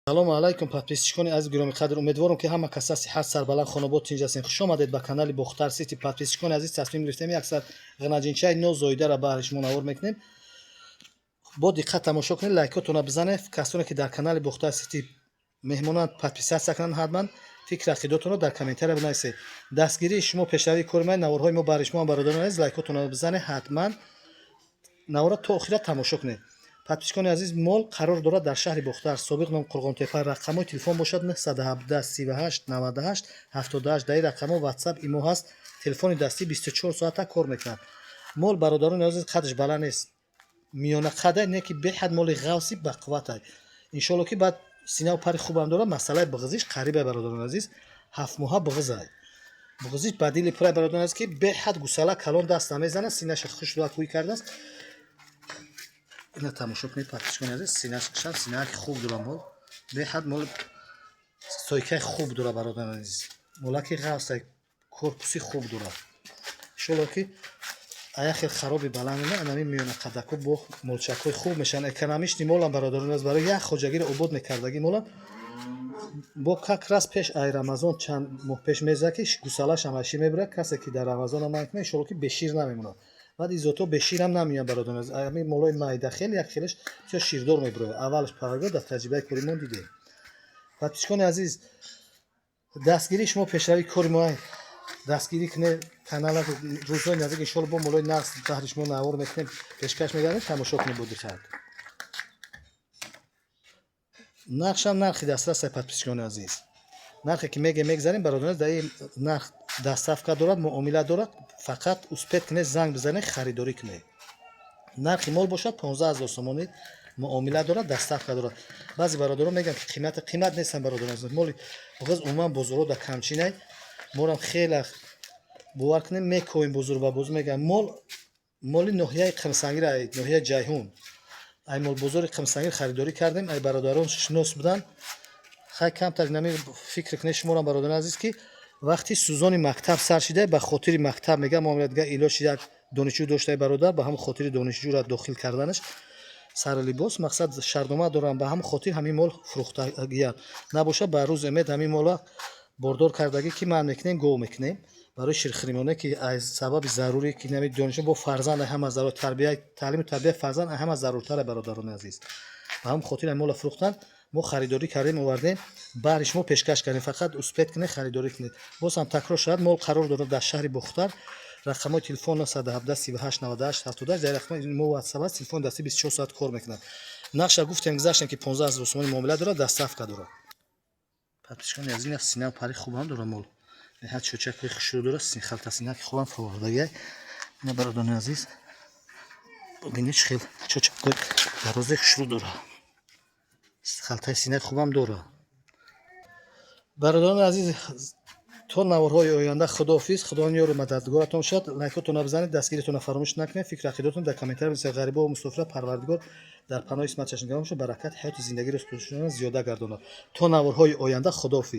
Салому алайкум, подписчикони азиз, гиромиқадр. Умедворам, ки ҳама каса сиҳат, сарбаланд, хонобод, тинҷ ҳастем. Хуш омадед ба канали Бохтар Сити. Подписчикони азиз, тасмим гирифтем, яксар ғанаҷинчаи нозоидаро баҳри шумо навор мекунем. Бо диққат тамошо кунед, лайкотона бизанед. Касоне ки дар канали Бохтар Сити меҳмонанд, подписаться кунанд ҳатман. Фикр, ақидотонро дар комментария бинависед. Дастгирии шумо пешравии кори ман, наворҳои мо баҳри шумо. Бародарони азиз, лайкотонро бизанед ҳатман, навора то охира тамошо кунед. Подписчикони азиз, мол қарор дорад дар шаҳри Бохтар, собиқ ном Қурғонтепа. Рақамҳои телефон бошад 917 38 98 78. Дар ин рақамҳо Ватсап, Имо ҳаст. Телефони дастӣ 24 соата кор мекунад. Мол, бародарони азиз, қадаш баланд нест, миёна қада не, ки беҳад моли ғавси бақувватай. Иншоалло, ки баъд синаву пари хубам дорад. Масъалаи бағзиш қарибай, бародарони азиз, 7 моҳа бағзай. Бағзиш ба дили пурай, бародарони азиз, ки беҳад гусала калон даст намезанад. Синаша хушрӯ кӯй кардааст. Ина тамошо кунед, подписчикони азиз, синашам синаки хуб дора. Мол беҳад мол стойкаи хуб дора, бародарони азиз. Молаки ғавсай, корпуси хуб дорад. Иншоалло, ки ая хел хароби баланд не, анами миёна қадако бо молчакҳои хуб мешаванд. Экономичный молам, бародарони азиз, барои як хоҷагиро обод мекардагӣ молам. Бо как раз пеш ай Рамазон, чанд моҳ пеш мезад, ки гусалашам аши мебурад. Касе ки дар Рамазон амал кунад, иншоалло, ки бешир намемонад. Баъд изото беширам намеояд, бародарони азиз. Ами молои майда хел як хелаш бисёр ширдор мебурояд. Аввалаш парваргоҳ дар таҷрибаи коримон дидем. Подписчикони азиз, дастгирии шумо пешравии кори мо. Дастгирӣ кунед канала. Рӯзҳои наздик, иншоалло, бо молои нағз баҳри шумо навор мекунем, пешкаш мегардем. Тамошо кунед бо диққат. Нархшам нархи дастрасай, подписчикони азиз. Нархе ки мегем, мегзарем, бародарон, дар ин нарх доставка дорад, муомила дорад. Фақат успеть кунед, занг бизанед, харидорӣ кунед. Нархи мол бошад 15 ҳазор сомонӣ, муомила дорад, доставка дорад. Баъзе бародарон мегӯянд, ки қимата қимат нестан. Бародарон, моли ғиз умуман бозорҳо дар камчинай. Морам хеле, бовар кунем, мекоҳем бозор ба бозор. Мегӯям, мол моли ноҳияи Қимсангир, ай ноҳияи Ҷайҳун, ай молбозори Қимсангир харидорӣ кардем. Ай бародарон шинос буданд. Хай, камтар нами фикр кунед шуморам, бародарони азиз, ки вақти сӯзони мактаб сар шида, ба хотири мактаб мегӯям, муомилатга илоҷ шида, як донишҷӯ доштаи бародар, ба ҳамон хотири донишҷӯра дохил карданаш сари либос, мақсад шартнома дорам, ба ҳамон хотир ҳамин мол фурӯхтагиям набошад. Ба рӯз эмед ҳамин мола бордор кардагӣ, ки ман мекунем, гов мекунем барои ширхӯримоне, ки аз сабаби зарурӣ, ки нами донишҷӯ бо фарзанд ҳама зарур, тарбия, таълиму тарбияи фарзанд ҳама заруртаре, бародарони азиз. Ба ҳамон хотир ҳамин мола фурӯхтан. Мо харидорӣ кардем, овардем, баҳри шумо пешкаш кардем. Фақат успеть кунед, харидорӣ кунед. Боз ҳам такрор шавад, мол қарор дорад дар шаҳри Бохтар. Рақамҳои телефон 917 38 98 78. Дар рақами мо Ватсап аст. Телефони дастӣ 24 соат кор мекунад. Нақша гуфтем, гузаштем, ки 15 ҳазор сомонӣ, муомила дорад, доставка дорад. Подписчикони азиз, ина синав пари хубам дорад мол, беҳад чӯчакҳои хушрӯ дорад. Халтасинаки хубам фовардагиай. Ина, бародарони азиз, бибинед, чӣ хел чӯчакҳои дарози хушрӯ дорад, халтаи синаи хубам дорад. Бародарони азиз, то наворҳои оянда худоҳофиз. Худованд ёру мададгоратон шавад. Лайкотонро бизанед, дастгиритонро фаромӯш накунед. Фикр, ақидотон дар комментария бинависед. Ғарибову мусофира Парвардигор дар паноҳи исмат чашмгирон бошад, баракат ҳаёти зиндагиро зиёда гардонад. То наворҳои оянда худоҳофиз.